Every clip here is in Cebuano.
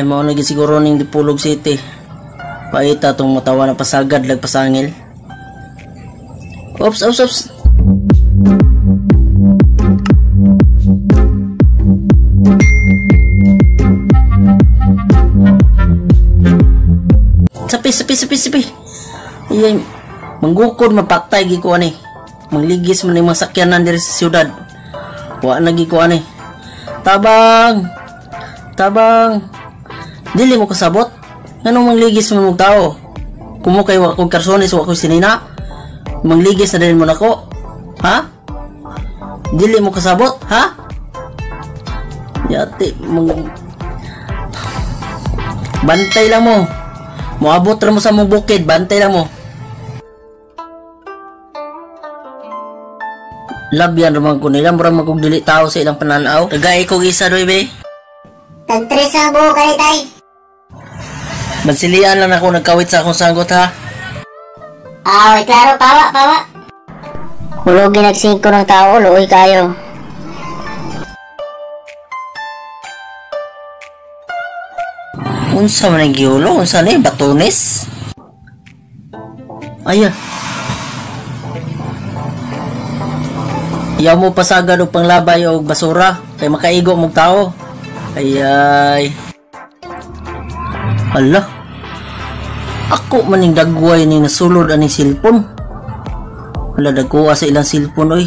Ay, mao na gyud siguro ning Dipolog City. Paita tong matawa na pasagad lag pasangil. Ops, ops, ops. Sapi, sapi, sapi, sapi. Iyay, manggukod mapatay gi ko ani. Mangligis man yung mga sakyanan diri sa siyudad. Wa na gi ko ani. Tabang! Tabang! Dili mo kasabot. Nganong mangligis man mong tao? Kumo kay wa kong karsones, wa kong sinina. Mangligis na din mo nako. Ha? Dili mo kasabot, ha? Yati, mang... Bantay lang mo. Moabot ra mo sa mong bukid, bantay lang mo. Labyan ra man ko nila, mura man kog dili tao sa ilang pananaw. Tagay kog isa doy be. Tag-tres ang buo kay tay. Mansilian lang ako nagkawit sa akong sanggot ha. Ah, klaro, pawa, pawa. Hulog nag-singko ng tao, luoy kayo. Unsa man ang gihulo? Unsa ni? Batunis? Aya. Iyaw mo pasagad og panglabay og basura kay makaigo mong tao. Ay ay. Ala. Ako man ning dagway ni nasulod aning cellphone. Ala, dagkuha sa ilang cellphone oy.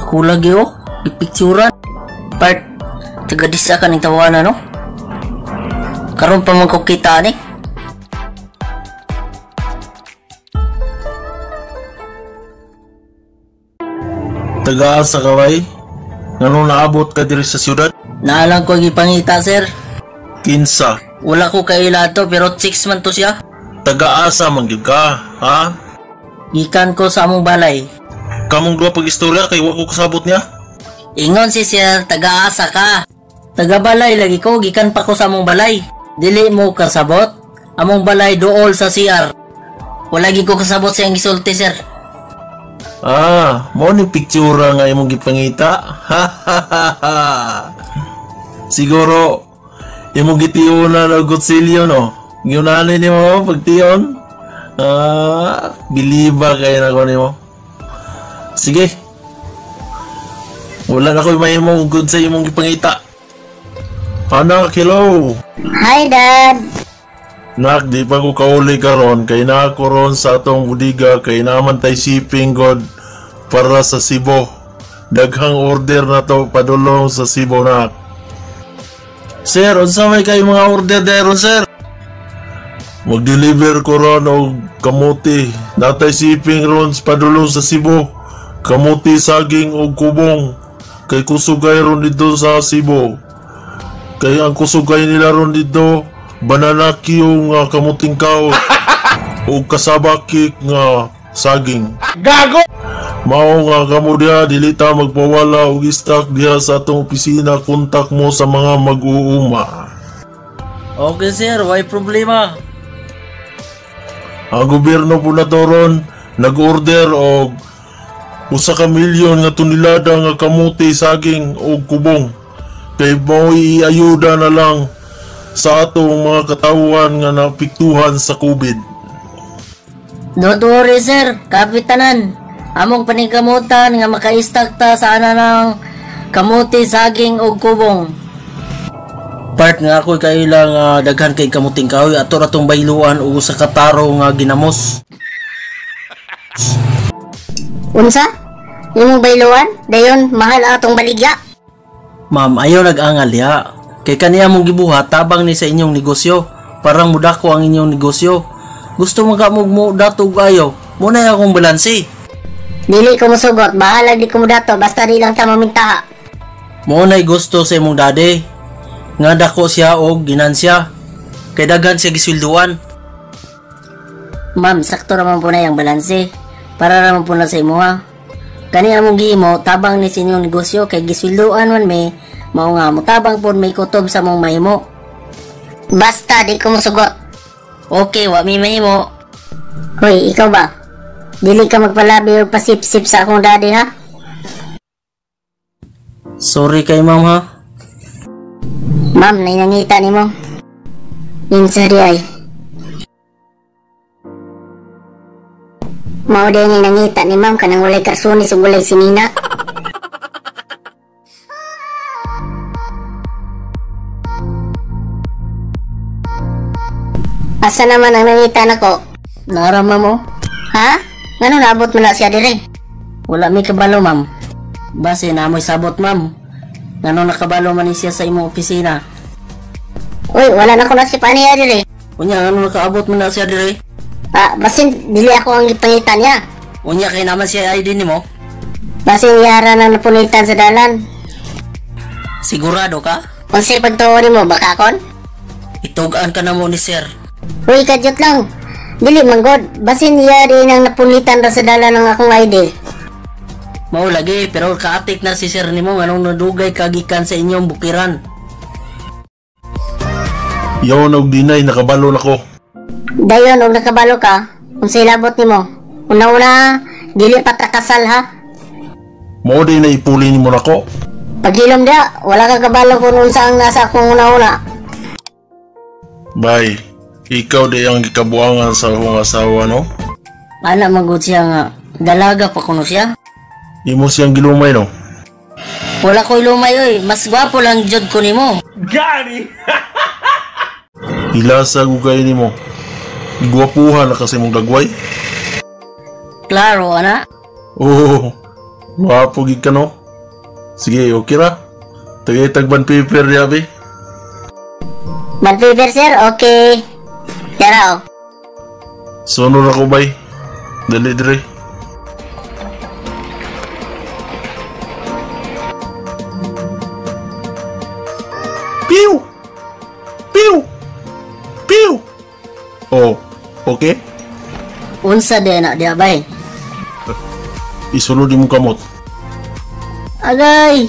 Ako lagi oh, gipicturan. Part taga disa ka ning tawana no. Karon pa man ko kita ani. Taga-asa ka bay? Nganong naabot ka diri sa siyudad? Naalang ko gipangita sir. Kinsa? Wala ko kaila to pero 6 man to siya. Taga-asa man gyud ka, ha? Gikan ko sa among balay. Kamong duha pag-istorya kay wa ko kasabot niya. Ingon si sir, taga-asa ka. Taga-balay lagi ko, gikan pa ko sa among balay. Dili mo kasabot. Among balay duol sa CR. Wala gyud ko kasabot sa iyang gisulti sir. Ah, mao ni picture nga imong gipangita. Ha ha ha ha. Siguro imong gitiunan og kutsilyo no. Giunani nimo pagtion. Ah, biliba kay nako nimo. Sige. Wala na ko'y mahimo good sa imong gipangita. Anak, hello. Hi, Dad. Nak, di pa ko kauli karon kay naa ko ron sa atong budiga kay naman tay shipping god para sa Cebu. Daghang order na to padulong sa Cebu nak. Sir, unsa may kay mga order dairon sir? Mag-deliver ko ron og kamote. Natay shipping ron padulong sa Cebu. Kamote, saging og kubong. Kay kusugay ron dito sa Cebu. Kay ang kusugay nila ron dito, banana Q nga kamuting kahoy o kasaba cake nga saging. Gago! Mao nga kamo diha, dili ta magpawala og stock diha sa atong opisina. Kontak mo sa mga mag-uuma. Okay sir, why problema? Ang gobyerno po na to ron, nag-order og usa ka milyon nga tonelada nga kamote, saging og kubong. Kay mao'y iayuda na lang sa atong mga katawhan nga naapektuhan sa COVID. Don't worry sir, kapitanan. Among paningkamutan nga maka-stock ta sa ana ng kamote, saging og kubong. Part nga ako'y kaila nga daghan kay kamuting kahoy ato ra tong bayluan og usa ka taro nga ginamos. Unsa? Imong bayluan? Dayon mahal atong baligya. Ma'am, ayaw nag-angal ya. Kay kaniya mong gibuhat tabang ni sa inyong negosyo. Parang mudako ang inyong negosyo. Gusto mo ka mo datog ayo. Muna akong balanse. Dili ko mosugot, bahala di ko modato basta di lang ta mamintaha. Mo nay gusto sa imong daddy. Nga dako siya og ginansya. Kay daghan siya gisweldoan. Ma'am, sakto ra man po na yang balanse. Para ra man po na sa imuha. Kani among gihimo tabang ni sa inyong negosyo kay gisweldoan man may mao nga motabang pod may kutob sa mong mahimo. Basta di ko mosugot. Okay, wa mi mahimo. Hoy, ikaw ba? Dili ka magpalabi og pasipsip sa akong daddy ha? Sorry kay ma'am ha. Ma'am, nainangita nimo. Insa di ay. Mao di nga nangita ni ma'am kanang walay karsunis ug walay sinina. Asa naman ang nangita nako? Nara ma'am oh. Ha? Ngano naabot man na siya dire? Wala mi kabalo ma'am. Base na amoy sabot ma'am. Ngano nakabalo man ni siya sa imong opisina? Uy, wala na ko na si paniya dire. Unya ngano nakaabot man na siya dire? Ah, basin dili ako ang gipangita niya. Unya kay naman siya ID nimo? Basin iyara na napunitan sa dalan. Sigurado ka? Unsay pagtuo nimo baka kon? Itugaan ka na mo ni sir. Uy, kadyot lang. Dili man god, basin iya di nang napunitan ra sa dalan ng akong ID. Mao lagi pero kaatik na si sir nimo nganong nadugay ka gikan sa inyong bukiran. Yaw na og dinay nakabalo nako. Dayon og nakabalo ka, unsay labot nimo? Una-una, dili pa ta kasal ha. Mao di na ipuli nimo nako. Pagilom dia, wala ka kabalo kung unsa ang nasa akong una-una. Bay, ikaw di ang gikabuangan sa akong asawa no? Ana magud siya nga dalaga pa kuno siya. Imo siyang gilumay no? Wala ko'y lumay oy, mas gwapo lang jud ko nimo. Hilasa gugay nimo. Gwapuhan na kasi mong dagway. Klaro ana. Oo, gwapo gid ka no? Sige, okay ra. Tagay tagban paper yabi. Man paper sir, okay. Tara oh. Sunod ako bay. Dali dire. Piu! Piu! Piu! Oh, okay? Unsa di na diya bay? Isulod imong kamot. Agay!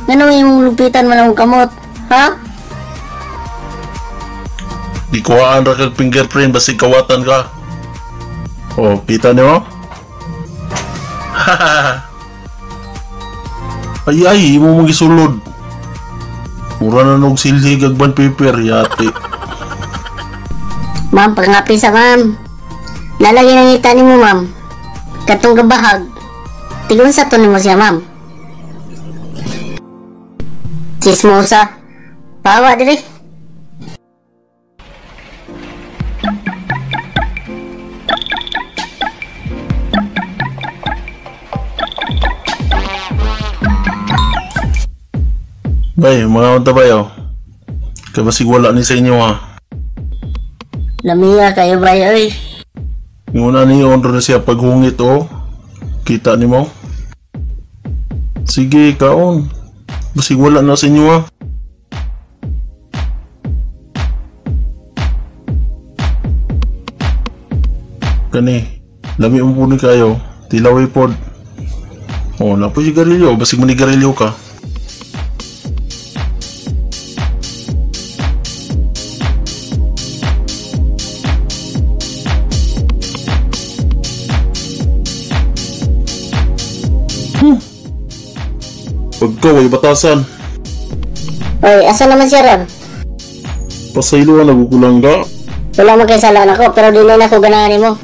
Ngano imong lupitan man ang kamot? Ha? Gikuhaan ra kag fingerprint basig kawatan ka. Oh, kita nimo? Ay ay, imo mong gisulod. Mura na nog silhig ag bond paper yati. Ma'am, pangapi sa ma'am. Lalagay nang ngita nimo ma'am. Katong gabahag. Tigon sa to nimo siya ma'am. Chismosa. Pawa diri. Bay, mga unta bay oh. Kay basig wala ni sa inyo ha. Lamiya kayo bay oy. Nguna ni on na siya paghungit oh. Kita nimo? Sige, kaon. Basig wala na sa inyo ha. Kani, lami mo po ni kayo. Tilaway pod. Oh, napo sigarilyo. Basig manigarilyo ka. Pagka, way batasan. Oy, asa naman siya ron? Pasayloan, nagukulang ka. Wala man kay sala nako, pero dili na ko ganahan nimo.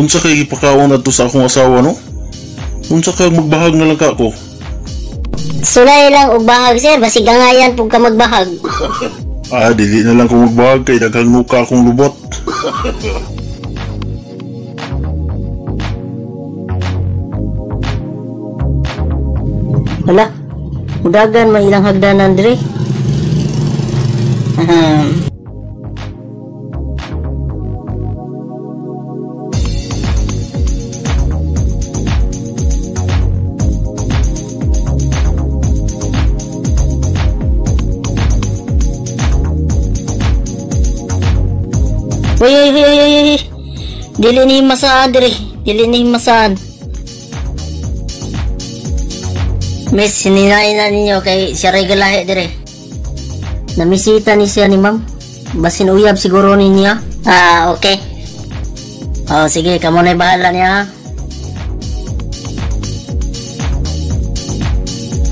Unsa kay gipakaon adto sa akong asawa no? Unsa kay magbahag na lang ka ko? Sulay lang og bahag sir, basig angayan pug ka magbahag. Ah, dili na lang ko magbahag kay daghang nuka akong lubot. Wala. Mudagan man ilang hagdanan dire. Uy, uy, uy, uy, uy, uy. Dili ni masaan dire. Dili ni masaan. Miss, hininain na ninyo kay siya ray galahi dire. Namisita ni siya ni ma'am. Basin uyab siguro ni niya. Ah, okay. Oh, sige, kamo na bahala niya, ha?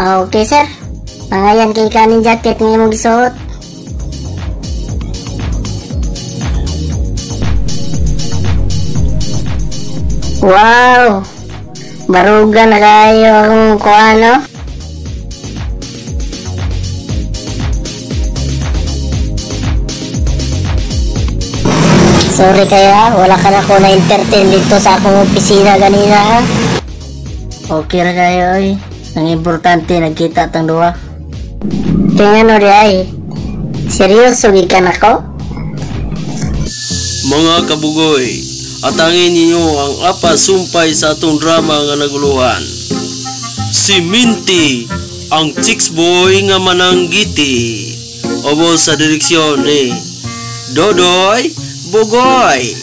Ah, okay sir. Pangayan kay kanin jacket nga imong gisuot. Wow! Baruga na kayo akong kuha, no? Sorry kaya, wala ka na ko na-entertain dito sa akong opisina ganina, ha? Okay ra kayo, oy. Ang importante, nagkita tang duha. Tingnan no di ay. Seryoso gikan ako? Mga kabugoy, atangin ninyo ang apa sumpay sa atong drama nga naguluhan. Si Minty, ang chicks boy nga mananggiti. Obo sa direksyon ni Dodoy Bugoy.